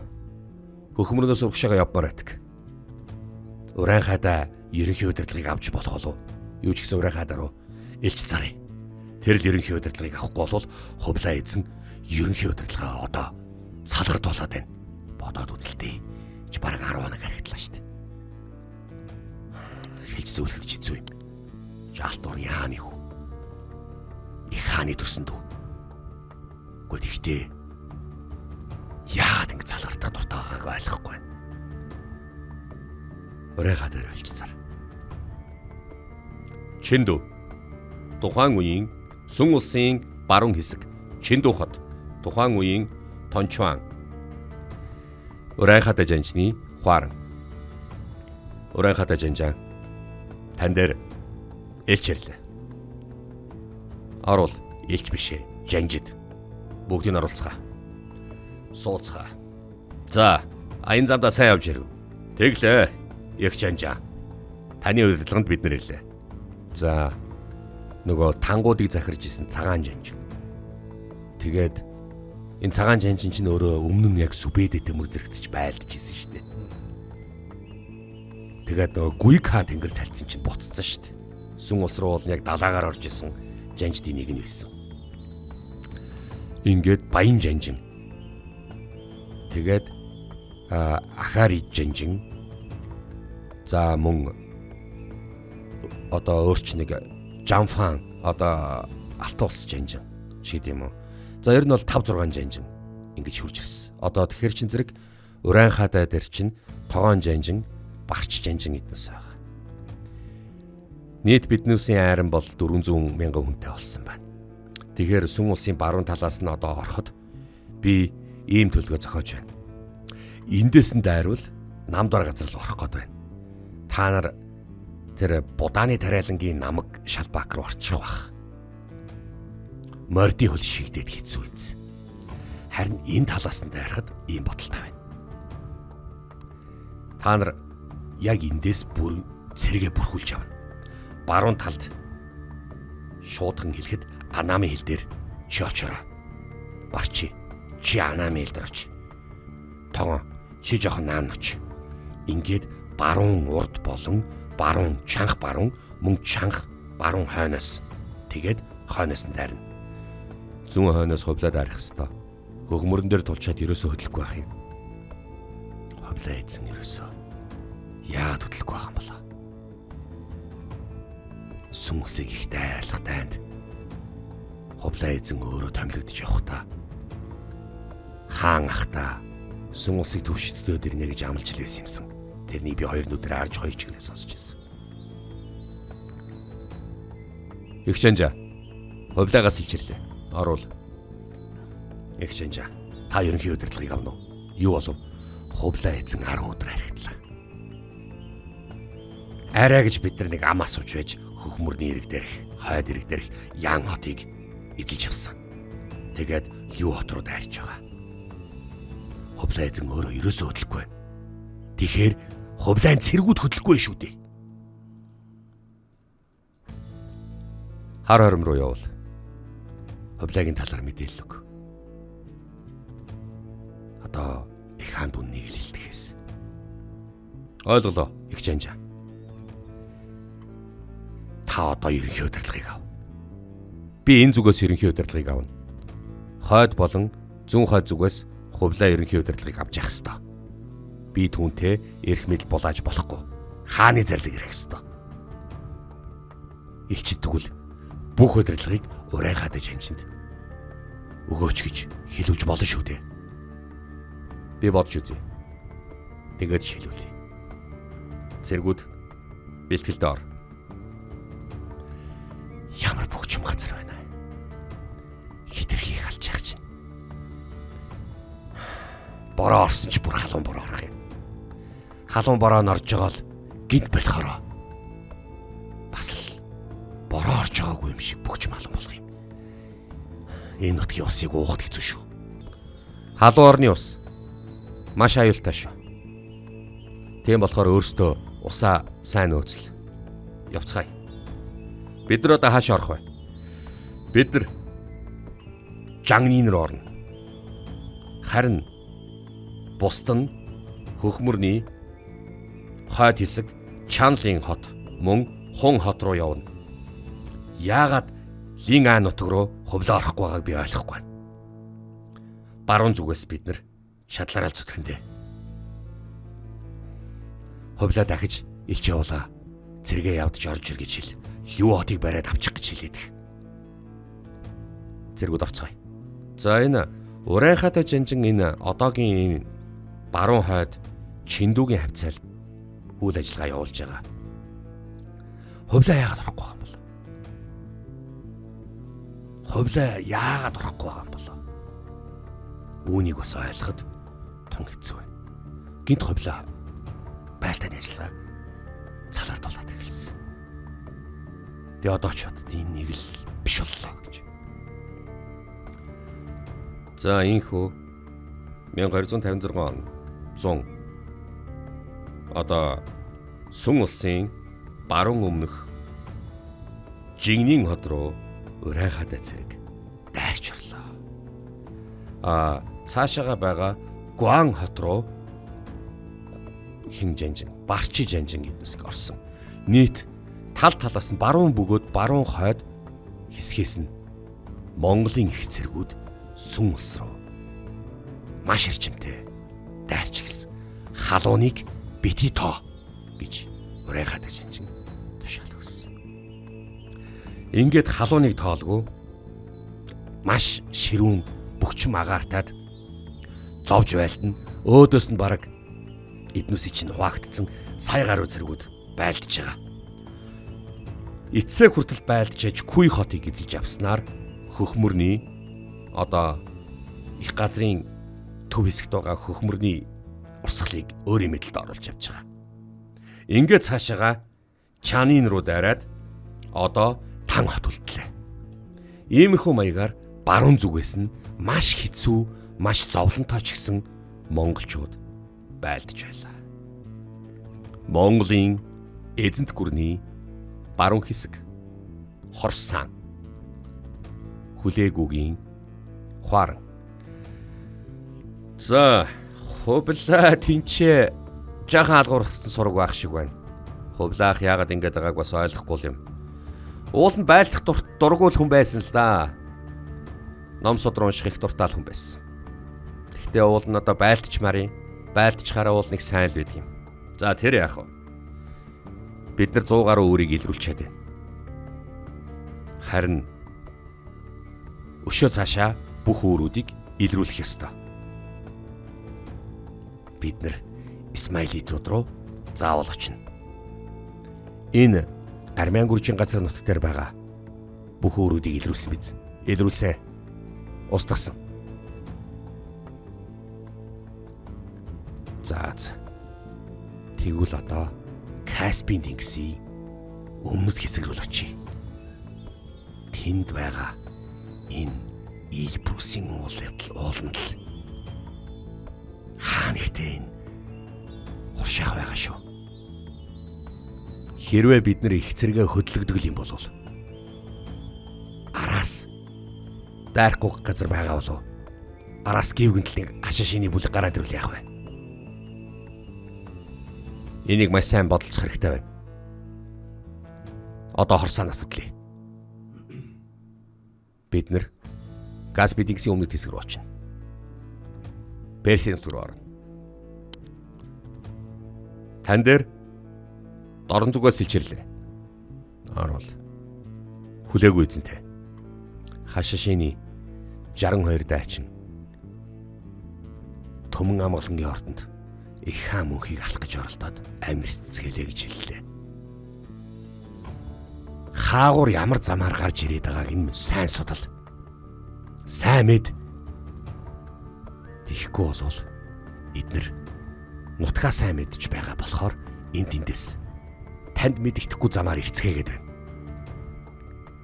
Хөхмөрнөөс урагшаага явмаар байдаг. Уран хайдаа ерөнхий удирдлагыг авч болох болов? Юу ч гэсэн уран хайдаа руу элч зарыг. Тэр л ерөнхий удирдлагыг авахгүй бол хувлаа эзэн ерөнхий удирдлагаа одоо салгар туулаад байна. Бодоод үзэлтэй. Чи бараг 10 хоног харагдлаа шүү дээ. Хэлж зөвлөхөд ч хэцүү юм. Жалт уур яаны хүү. Их хааны төрсөн дүү. Гэхдээ тэгтээ яагаад ингэ залгардах дуртай байгааг ойлгохгүй байна. Урайгаа дээр олж зар. Чиндүү. Тухайн үеийн Сүн улсын баруун хэсэг Чиндүү хот. Тухайн үеийн Тончуан. Урайхатай жанжны хуаран. Урайхатай жанжаа. Тан дээр элч ирлээ. Орвол элч биш ээ, жанжид. Бүгдийг оруулцгаа. Сууцгаа. За, аян замдаа сайн явж ирв. Тэглээ. Их жанжаа. Таны удирдлаганд бид нар ирлээ. За, нөгөө тангуудыг захирж исэн цагаан жанж. Тэгээд энэ цагаан жанжин чинь өөрөө өмнө нь яг Сүбэдэтэй мөр зэрэгцэж байлдаж исэн шүү дээ. Тэгээд нөгөө Гуйг хаан тэнгэр тальцсан чинь буцсан шүү дээ. Сүн ус руу бол яг далаагаар орж исэн жанждын нэг нь байсан. Ингээд баян жанжин. Тэгээд ахаар ид жанжин. За мөн одоо өөрч нэг Жамфан одоо Алтан улс жанжин ч гэдэм юм уу. За ер нь бол 5 6 жанжин ингэж хурж ирсэн. Одоо тэгэхээр чин зэрэг Уран хадай дээр чин тогоон жанжин, барч жанжин эднес байгаа. Нийт биднүүсийн айран бол 400 мянган хүнтэй болсон байна. Тэгэхээр Сүн улсын баруун талаас нь одоо ороход би ийм төлөвлөгөө зохиож байна. Эндээс нь дайруул намдвар газар руу орох гээд байна. Та нар тэр Будааны тариалангийн намаг шалбаак руу орчих байх. Мордын хөл шигдээд хэцүү биз. Харин энэ талаас нь дайрахад ийм бодолтой байна. Та нар яг эндээс бүр цэргээ бүрхүүлж явна. Баруун талд шуудхан хэлэхэд Анамын хил дээр чи очоорой. Барчи чи Анамын хил дээр оч. Тогон чи жоохон наан оч. Ингээд баруун урд болон баруун чанх баруун мөн чанх баруун хойноос тэгээд хойноос нь дайрна. Зүүн хойноос хувлаа дайрах хэвээр. Хөхмөрөн дээр тулчаад ерөөсөө хөдлөхгүй байх юм. Хувлаа эзэн ерөөсөө яагаад хөдлөхгүй байх юм болоо? Сүн усыг их дайрлах дайнд хувлаа эзэн өөрөө томилогдож явах та. Хаан ахта сүн усыг төвшдөд ирнэ гэж амлаж л байсан юмсан. Тэрнийг би хоёр нүдээр харж хоёр чигнээ сонсч ирсэн. Их чанжа. Хувлаагаас илчирлээ. Оруул. Их чанжа. Та ерөнхий удирдлагыг авна уу? Юу болов? Хувлаа эзэн 10 өдөр харигдлаа. Арай гэж бид нар нэг ам асууж байж хөхмөрний ирэг дээрх, хойд ирэг дээрх Ян хотыг эзэлж авсан. Тэгээд Лю хот руу дайрч байгаа. Хувлаа эзэн өөрөө ерөөсөө хөдлөхгүй байна. Тэгэхээр хувлаан цэргүүд хөдлөхгүй шүү дээ. Хар хором руу явуул. Хувлагийн талаар мэдээлэл өг. Одоо их хаанд үннийг л хэлдэхээс. Ойлголоо, их жанжаа. Та одоо ерөнхий удирдлагыг ав. Би энэ зүгээс ерөнхий удирдлагыг авна. Хойд болон зүүн хойд зүгээс Хувлаа ерөнхий удирдлагыг авч явах ёстой. Би түүнтэй эрх мэдэл булааж болохгүй. Хааны зарлиг ирэх ёстой. Элчид тэгвэл бүх удирдлагыг урайхаатай чанчинд өгөөч гэж хэлүүлж болно шүү дээ. Би бодож үзье. Тэгээд шилүүлье. Цэргүүд бэлтгэлд ор. Ямар бөгчм газар байна. Хитрхи халж яах чинь. Бороо орсон ч бүр халуун бороо орох юм. Халуун бороо нь орж байгаа л гинт болохоро. Бас л бороо орж байгаагүй юм шиг бөгчм халуун болох юм. Энэ нутгийн усыг уухад хэцүү шүү. Халуун орны ус маш аюултай шүү. Тийм болохоор өөрсдөө усаа сайн нөөцл. Явцгаая. Бид нар одоо хаашаа орох вэ? Бид нар Жангнин руу орно. Харин бусд нь Хөхмөрний хойд хэсэг Чанлын хот мөн Хун хот руу явна. Яагаад Лин Аа нутаг руу хувлаа орохгүй байгааг би ойлгохгүй байна. Баруун зүгээс бид нар шадлаараа зүтгэндээ. Хувлаа дахиж элч явуулаа. Цэргээ явдаж орж ир гэж хэл. Юу хотыг бариад авчих гэж хэлээдэх. Цэргүүд орцгоё. За энэ Урайхатай жанжин энэ одоогийн энэ баруун хойд Чиндүүгийн хавцаал үйл ажиллагаа явуулж байгаа. Хувлаа яагаад орохгүй байгаа юм бол? Хувлаа яагаад орохгүй байгаа юм бол? Үүнийг бас ойлгоход тун хэцүү байна. Гинт хувлаа байлтаны ажиллагаа цалаар дулаад эхэлсэн. Би одоо ч бодд энэ нэг л биш боллоо гэж. За инхүү 1256 он 100 одоо Сүн улсын баруун өмнөх Жигнийн хот руу урайхаатай цэрэг дайрч орлоо. А цаашаага байгаа Гуан хот руу хин жанжин, Барчи жанжин гэднээс орсон. Нийт тал талаас нь баруун бөгөөд баруун хойд хэсгээс нь Монголын их цэргүүд Сүн улс руу маш эрчимтэй дайрч эхэлсэн. Халууныг бити тоо гэж урайхаатай жанжин тушаал өгсөн. Ингээд халууныг тоолгүй маш ширүүн бөгчм агаартаад зовж байлдана. Өөдөөс нь бараг эднүсий чинь хуваагдсан сая гаруй цэргүүд байлдаж байгаа. Эцсээ хүртэл байлдаж аж Күй хотыг эзэлж авснаар Хөхмөрний одоо их газрын төв хэсэгт байгаа Хөхмөрний урсгалыг өөрийн мэдлэлд оруулж явж байгаа. Ингээд цаашаага Чанын руу дайраад одоо Тан хот үлдлээ. Иймэрхүү маягаар баруун зүгээс нь маш хэцүү, маш зовлонтой ч гэсэн монголчууд байлдаж байлаа. Монголын эзэнт гүрний баруун хэсэг Хорсан, Хүлээгүүгийн Хуаран. За, Хувлаа тэнцээ жаахан алгуурхсан сураг байх шиг байна. Хувлаах яагаад ингэж байгааг бас ойлгохгүй юм. Уул нь байлдах дургуул хүн байсан л да. Ном судар унших их дуртай л хүн байсан. Гэхдээ уул нь одоо байлдчмаар юм. Байлдчхаараа уул нэг сайн л байдаг юм. За тэр яах вэ? Бид нар 100 гаруй үрийг илрүүлчихэд байна. Харин өшөө цаашаа бүх үүрүүдийг илрүүлэх ёстой. Бид нар Исмаилитууд руу заавал очино. Энэ Армян гүржийн газар нутаг дээр байгаа бүх үүрүүдийг илрүүлсэн биз? Илрүүлсэн. Устгасан. За. Тэгвэл одоо Каспийн тэнгисийн өмнөд хэсэг рүү очие. Тэнд байгаа энэ Илбрусийн ууланд л хаа нэгтээ энэ хуршаах байгаа шүү. Хэрвээ бид нар их цэргээ хөдлөгдөг юм бол араас Дайрахгүй газар байгаа болов. Араас гівгэнтэл нэг хашаашины бүлэг гараад ирвэл яах вэ? Энийг маш сайн бодолцох хэрэгтэй байна. Одоо хорсоон асуудлыг. Бид нэр Каспи тэнгисийн өмнөд хэсэг рүү очино. Персийн нутаг руу орно. Тан дээр дорн зүгээс сэлчирлээ. Орвол хүлээгүй эзэнтэй. Хашаашины 62 дайчин Түмэн амгалангийн ордонд их хаан мөнхийг алах гэж оролдоод амьд цэцгэлээ гэж хэллээ. Хаагур ямар замаар гарч ирээд байгааг нь сайн судал. Сайн мэд. Тэгэхгүй болвол эднэр нутгаа сайн мэдж байгаа болохоор энд тэндээс танд мэдэгдэхгүй замаар ирцгээгээд байна.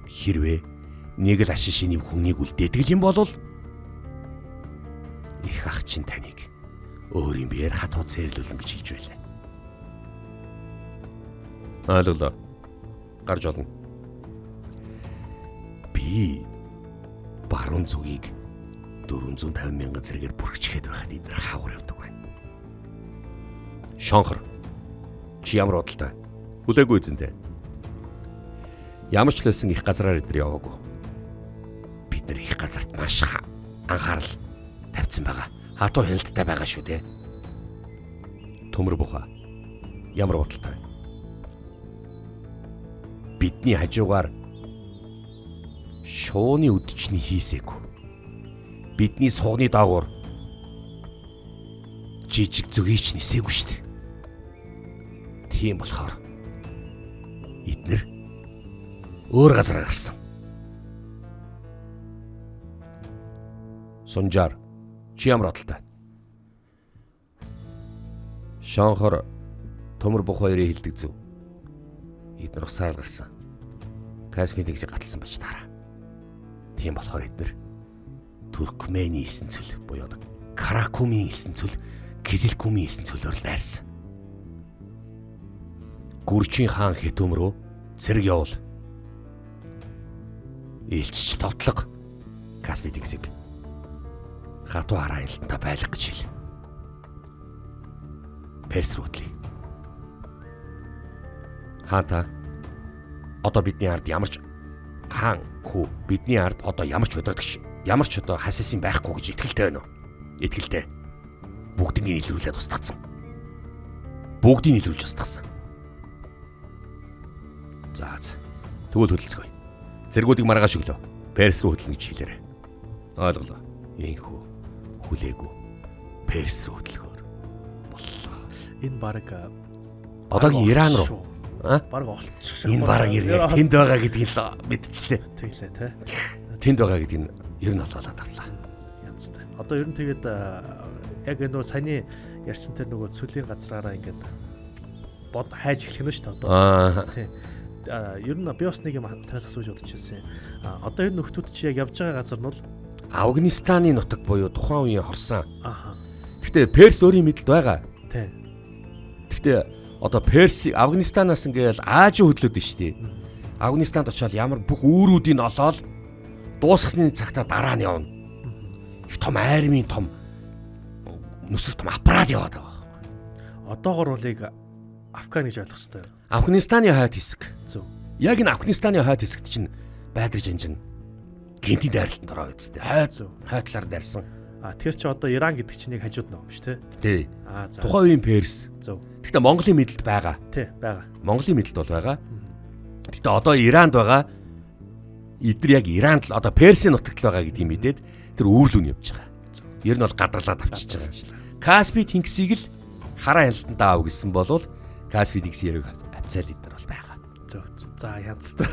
Хэрвээ нэг л ашин шинийн хүнийг үлдээдэг юм бол их ах чинь таныг өөрийн биеэр хатуу цээрлүүлнэ гэж хэлж байлаа. Ойлголоо. Гарч олно. Би баруун зүгийг 450 мянган зэрэгээр бүрхчгээд байхад эдгээр хаагур явдаг байна. Шонхор. Чи ямар бодолтой? Хүлээгүй эзэнтэй. Ямар ч л байсан их газраар эдгээр яваагүй. Бид нар их газарт маш анхаарал тавьсан байгаа. Хатуу хяналттай байгаа шүү дээ. Төмөр бухаа. Ямар бодолтой? Бидний хажуугаар шууны үдчний хийсээгүй. Бидний суугны доогуур жижиг зүгийч нисээгүй шүү дээ. Тийм болохоор эднэр өөр газар гарсан. Сунжаар чи ямар бодолтой? Шонхор төмөр бух хоёрын хилдэг зөв. Эднэр усаар гарсан. Каспи тэнгисийг гаталсан бач таараа. Тийм болохоор эднэр Туркменийн элсэн цөл буюу Каракумын элсэн цөл, Кизилкумын элсэн цөлөөр л дайрсан. Гүржийн хаан Хетүм рүү цэрэг явуул. Илчч товтлого Каспи тэнгисийг хатуу хараа хяналтандаа байлгах гэж хэл. Перс рүү хөтлөе. Хаан та одоо бидний ард ямар ч хаан хүү бидний ард одоо ямар ч удирдагч ямар ч одоо хасаасын байхгүй гэж итгэлтэй байна уу? Итгэлтэй. Бүгднийг илрүүлээд устгацсан. Бүгдийг илрүүлж устгасан. За. Тэгвэл хөдөлцгөөе. Зэргүүдийг маргааш өглөө Перс рүү хөдлөнө гэж хэлээрэй. Ойлголоо. Ийхүү хүлээгүй Перс рүү хөдлөхөөр боллоо. Энэ баг одоогийн Иран руу баг олчих. Энэ баг яг тэнд байгаа гэдгийг л мэдчихлээ. Тэглээ те. Тэнд байгаа гэдгийг нь ер нь олоолаад авлаа. Янзтай. Одоо ер нь тэгээд яг нөгөө саяны ярьсан тэр нөгөө цөлийн газраараа ингээд бод хайж эхлэх нь шүү дээ одоо. Тий. Ер нь би бас нэг юм танаас асууж бодож ирсэн. Одоо ер нь нөхдүүд чи яг явж байгаа газар нь бол Афганистаны нутаг буюу тухайн үеийн хорсан. Аха. Гэтэ Перс өөрийн мэдлэлд байгаа. Тий. Гэтэ одоо Перс Афганистанаас ингээл Ази хөдлөөд нь шүү дээ. Афганистанд очиод ямар бүх үүрүүдийг олоод дуусгасны цагтаа дараа нь явна. Их том армийн том нүсэр том аппарат яваад байгаа байхгүй. Одоогор бол яг Афган гэж ойлгох хэрэгтэй. Афганистаны хойд хэсэг. Зөв. Яг энэ Афганистаны хойд хэсэгт чинь Бадрж анжин гинтийн дайралтанд ороо үсттэй. Хойд хойд талаар дайрсан. А тэр чи одоо Иран гэдэг чинь нэг хажууд нэг юм шүү, тэ? Тий. Аа за. Тухайн үеийн Перс. Зөв. Гэхдээ Монголын мэдлэлд байгаа. Тий, байгаа. Монголын мэдлэлд бол байгаа. Гэхдээ одоо Иранд байгаа. Эдгээр яг Иранд л одоо Персийн нутагт л байгаа гэдгийг мэдээд тэр үүрлүүн явж байгаа. Ер нь бол гадарлаад авчиж байгаа. Каспи тэнгисийг л хараа хяналтанд аав гэсэн бол Каспи тэнгисийн яриг авцаал эдгээр бол байгаа. Зөв. За янзтай.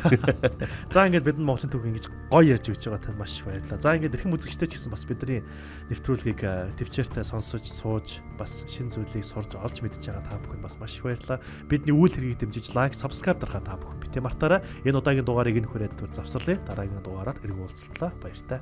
За ингээд бид Монголын түүх ингэж гоё ярьж өгч байгаа танд маш их баярлалаа. За ингээд эрхэм үзэгчтэй ч гэсэн бас бидний нэвтрүүлгийг төвчээртэй сонсож сууж бас шин зүйлийг сурж олж мэдж байгаа та бүхэнд бас маш их баярлалаа. Бидний үйл хэргийг дэмжиж лайк, subscribe дарахаа та бүхэн битгий мартаарай. Энэ удаагийн дугаарыг энэ хүрээд түр завсарлая. Дараагийн дугаараар эргэн уулзтлаа. Баяртай.